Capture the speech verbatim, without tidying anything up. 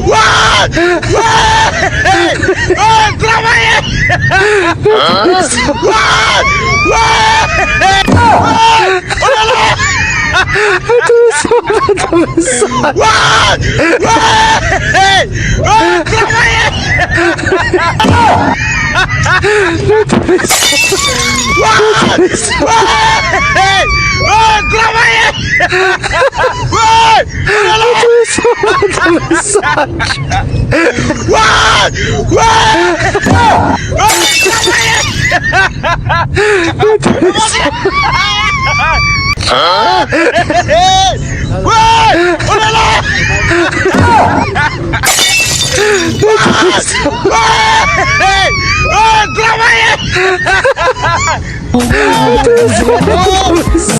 What? What? What? Travay! What? What? What? Oh là là! What? What? What? Travay! What? What? What? Travay! What? What? What? What? Travay! Hein? What? Oh là là! What? What? Travay!